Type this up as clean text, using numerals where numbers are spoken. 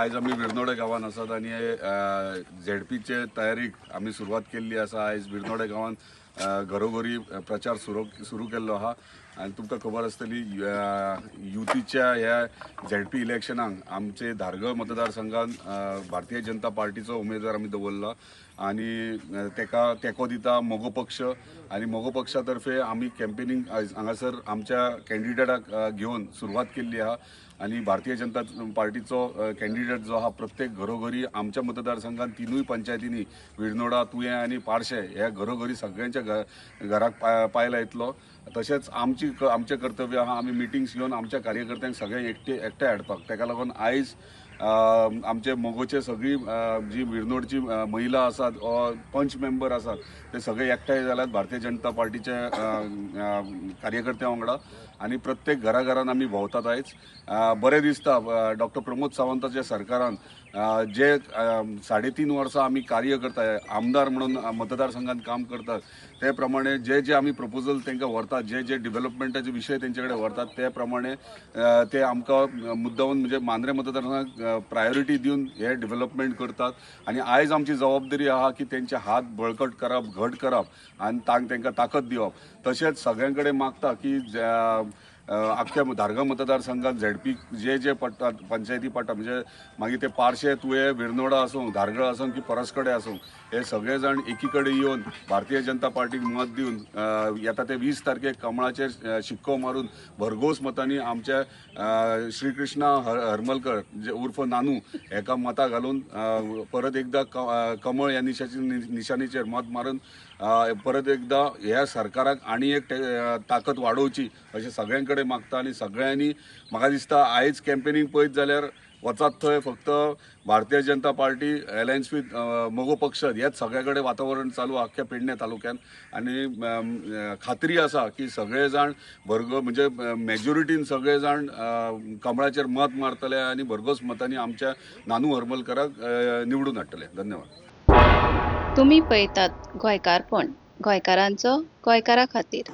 आयज आमी विर्नोडे गांवांत आसात आनी झेडपीचे तयारीक आमी सुरवात केल्ली आसा. आयज विर्नोडे गांवांत घरोघरी प्रचार सुरू सुरू केल्लो आहा आनी तुमकां खबर आसतली, युतीच्या ह्या झेडपी इलेक्शनाक आमचे धारगळ मतदारसंघात भारतीय जनता पार्टीचो उमेदवार आमी दवरला आनी तेका तेंको दिता मगो पक्ष आनी मगो पक्षा तर्फे आमी कॅम्पेनींग आयज हांगासर आमच्या कॅन्डिडेटाक घेवन सुरवात केल्ली आहा. आनी भारतीय जनता पार्टीचो कॅन्डिडेट जो आहा, प्रत्येक घरोघरी आमच्या मतदारसंघात तिनूय पंचायतींनी, विर्नोडा, तुयें आनी पार्शे, ह्या घरोघरी सगळ्यांच्या घराक पायला येतलो. तशेंच आमचें कर्तव्य आहा, आमी मिटिंग्स घेवन आमच्या कार्यकर्त्यांक सगळ्यांक एकटे हाडपाक. तेका लागून आयज आमचे मगोचे सगळी जी विर्नोडची महिला आसात, पंच मेंबर आसात, ते सगळे एकठांय जाल्यात भारतीय जनता पार्टीचे कार्यकर्त्यां वांगडा आनी प्रत्येक घराघरान आमी भोंवतात आयज. बरें दिसता, डॉक्टर प्रमोद सावंताच्या सरकारान जे 3.5 वर्सां आमी कार्य करता, आमदार म्हणून मतदारसंघात काम करतात, ते प्रमाणे जे जे आमी प्रपोजल तांकां व्हरतात, जे जे डिवेलपमेंटाचे विशय तेंचे कडेन व्हरतात, ते प्रमाणे ते आमकां मुद्दामून म्हणजे मांद्रें मतदारसंघाक प्रायोरिटी दिवन हे डिवेलपमेंट करतात. आनी आयज आमची जबाबदारी आहा की तेंचे हात बळकट करप, घट करप आनी तांकां ताकद दिवप. तशेंच सगळ्यां कडेन मागता की आख्ख्या धारगळ मतदारसंघात झेडपी जे जे पडटात, पंचायती पडटा, म्हणजे मागीर ते पार्शे, तुयें, विर्नोडा आसूं, धारगळ आसूं की परसकडे आसूं, हे सगळे जाण एकी कडेन येवन भारतीय जनता पार्टीक मत दिवन येता ते 20 तारखेक कमळाचेर शिक्को मारून भरघोस मतांनी आमच्या श्रीकृष्णा हरमलकर जे उर्फ नानू हेका मतां घालून परत एकदां कमळ ह्या निशाणीचेर मत मारून परत एकदां ह्या सरकाराक आनी एक ताकद वाडोवची अशें सगळ्यां कडेन मागता. आनी सगळ्यांनी म्हाका दिसता आयज कॅम्पेनींग पळयत जाल्यार वचात थंय फक्त Bharatiya Janata party alliance with मगो पक्ष हेच सगळ्या कडेन वातावरण चालू आख्ख्या पेडणे तालुक्यान. आनी खात्री आसा की सगळे जाण भरगो म्हणजे मेजॉरिटीन सगळे जाण कमळाचेर मत मारतले आनी भरघोस मतांनी आमच्या नानू हरमलकराक निवडून हाडटले. धन्यवाद. तुमी पळयतात गोंयकारपण, गोंयकारांचो गोंयकारा खातीर.